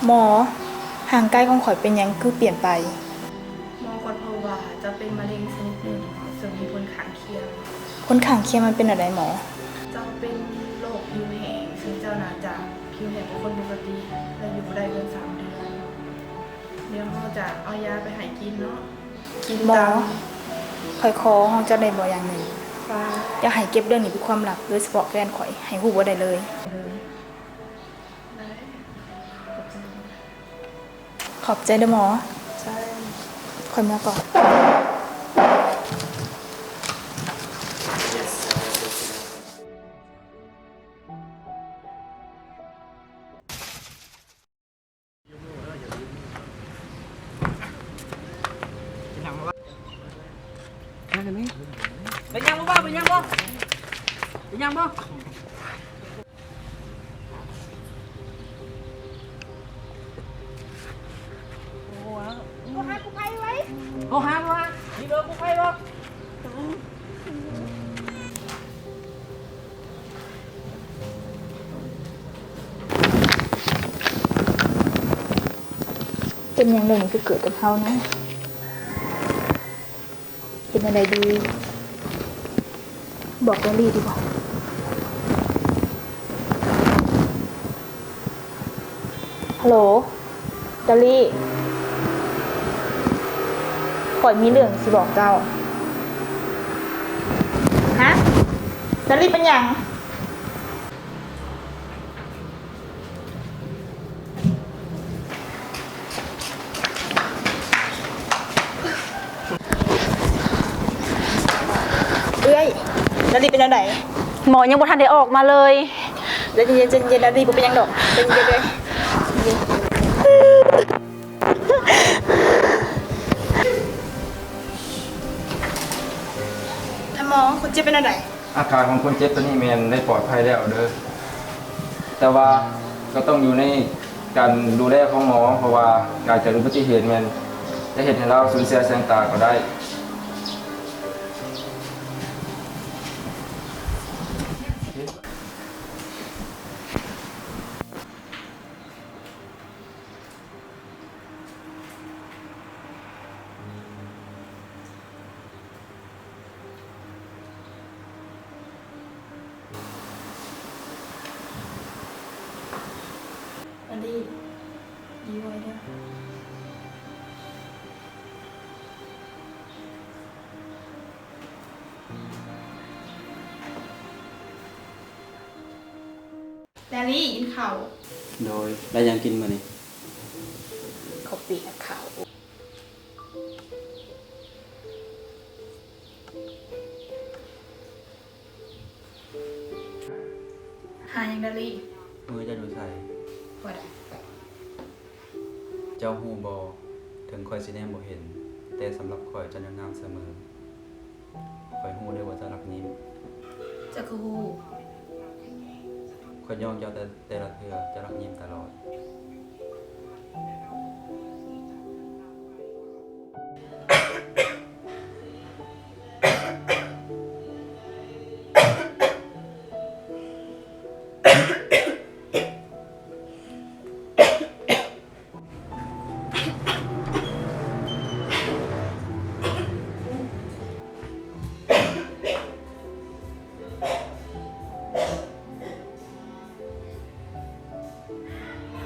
ໝໍ, ຮ່າງກາຍຂອງຂ້ອຍເປັນຫຍັງຄືປ່ຽນໄປ? ໝໍກໍພົບວ່າເຈົ້າເປັນມະເຮັງຊະນິດໜຶ່ງ ເຊິ່ງມີຜົນຂ້າງຄຽງ. ຜົນຂ້າງຄຽງມັນເປັນແນວໃດໝໍ? ເຈົ້າເປັນໂລກຜິວແຫ້ງ ເຊິ່ງເຈົ້າໜ້າຈະຜິວແຫ້ງກວ່າຄົນປົກກະຕິ ແລະ ຢູ່ບໍ່ໄດ້ເກີນສາມເດືອນ. ດຽວໝໍຈະເອົາຢາໄປໃຫ້ກິນເນາະ. ກິນ ໝໍ ຕາມ ຂ້ອຍຂໍຮ້ອງເຈົ້າໄດ້ບໍ່ຢ່າງໜຶ່ງ? ວ່າ? ຢາກໃຫ້ເກັບເລື່ອງນີ້ເປັນຄວາມລັບ ໂດຍສະເພາະແຟນຂ້ອຍ ໃຫ້ຮູ້ບໍ່ໄດ້ເລີຍ. ເອີ ໄດ້ ຂອບໃຈເດີ. ຂອບໃຈເດີໝໍ. ໃຊ່ ຂ້ອຍເມືອກ່ອນ. ເປັນຫຍັງບໍ່? ເປັນຫຍັງບໍ່? ເປັນຫຍັງບໍ່? ໂທຫາກູ້ໄພໄວ. ໂທຫາ ໂທຫາ ມີເບີກູ້ໄພບໍ່? ເປັນຫຍັງເລື່ອງນີ້ຄືເກີດກັບເຮົານະ? ເຮັດແນວໃດດີ? ບອກດາລີດີບໍ່? ຮັລໂຫຼ ດາລີ ຂ້ອຍມີເລື່ອງຊິບອກເຈົ້າ. ຮະ? ດາລີເປັນຫຍັງ? ເອື້ອຍ ດາລີເປັນແນວໃດ? ໝໍຍັງບໍ່ທັນໄດ້ອອກມາເລີຍ. ໃຈເຢັນໆ ດາລີ ບໍ່ເປັນຫຍັງດອກ ໃຈເຢັນເລີຍ. ທ່ານໝໍ ຄົນເຈັບເປັນແນວໃດ? ອາການຂອງຄົນເຈັບຕອນນີ້ແມ່ນໄດ້ປອດໄພແລ້ວເດີ ແຕ່ວ່າກໍຕ້ອງຢູ່ໃນການດູແລຂອງໝໍ ເພາະວ່າການເກີດອຸບັດຕິເຫດແມ່ນຈະເຮັດໃຫ້ລາວສູນເສຍສາຍຕາກໍໄດ້. ອັນນີ້ດີໄວ້ເດີ. ດາລີ ກິນເຂົ້າ. ໂດຍ ໄດ້ຫຍັງກິນມື້ນີ້? ເຂົ້າປຽກເຂົ້າ. ຫາຫຍັງດາລີ? ມືເຈົ້າຢູ່ໃສ? ບໍ່ໄດ້. ເຈົ້າຮູ້ບໍ່? ເຖິງຂ້ອຍຊິແນມບໍ່ເຫັນ, ແຕ່ສຳລັບຂ້ອຍເຈົ້າຍັງງາມສະເໝີ. ຂ້ອຍຮູ້ເດີວ່າເຈົ້າມັກຍິ້ມ. ເຈົ້າຄືຮູ້? ຂ້ອຍຍ້ອງເຈົ້າແຕ່ ແຕ່ລະເທື່ອເຈົ້າມັກຍິ້ມຕະຫຼອດ. ເ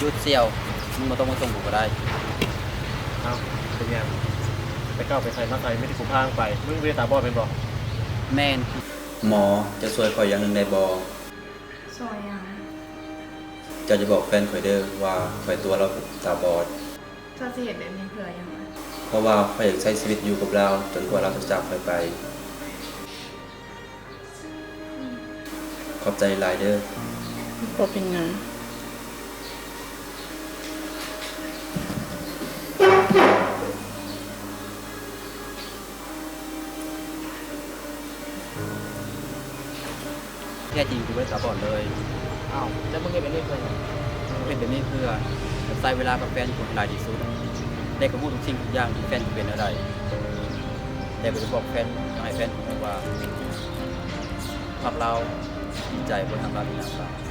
ຢຸດສ່ຽວ, ມຶງບໍ່ຕ້ອງມາສົ່ງກູກໍໄດ້. ເອົ້າ, ເປັນຫຍັງ? ແຕ່ເກົ່າໄປໃສມາໃສ ມີແຕ່ກູພາມຶງໄປ. ມຶງບໍ່ໄດ້ຕາບອດແມ່ນບໍ່? ແມ່ນ. ໝໍ, ເຈົ້າຊ່ວຍຂ້ອຍຢ່າງໜຶ່ງໄດ້ບໍ່? ຊ່ວຍຫຍັງ? ເຈົ້າຢ່າບອກແຟນຂ້ອຍເດີ້ວ່າຂ້ອຍຕົວະລາວຕາບອດ. ເຈົ້າຊິເຮັດແບບນີ້ເພື່ອຫຍັງ? ເພາະວ່າຂ້ອຍຢາກໃຊ້ຊີວິດຢູ່ກັບລາວຈົນກວ່າລາວຈະຈາກຂ້ອຍໄປ. ຂອບໃຈຫຼາຍເດີ້. ບໍ່ເປັນຫຍັງ. ແທ້ຈິງກູບໍ່ໄດ້ຕາບອດເລີຍ. ອ້າວ ແລ້ວມຶງເຮັດແບບນີ້ເພື່ອຫຍັງ? ເຮັດແບບນີ້ເພື່ອຢາກໃຊ້ເວລາກັບແຟນກູໃຫ້ຫຼາຍທີ່ສຸດ ແລະ ກໍຮູ້ທຸກສິ່ງທຸກຢ່າງທີ່ແຟນກູເປັນແນວໃດ ແຕ່ບໍ່ໄດ້ບອກແຟນ ຢາກໃຫ້ແຟນກູຮູ້ວ່າຮັກລາວຈິງໃຈ ບໍ່ໄດ້ຮັກລາວທີ່ໜ້າຕາ.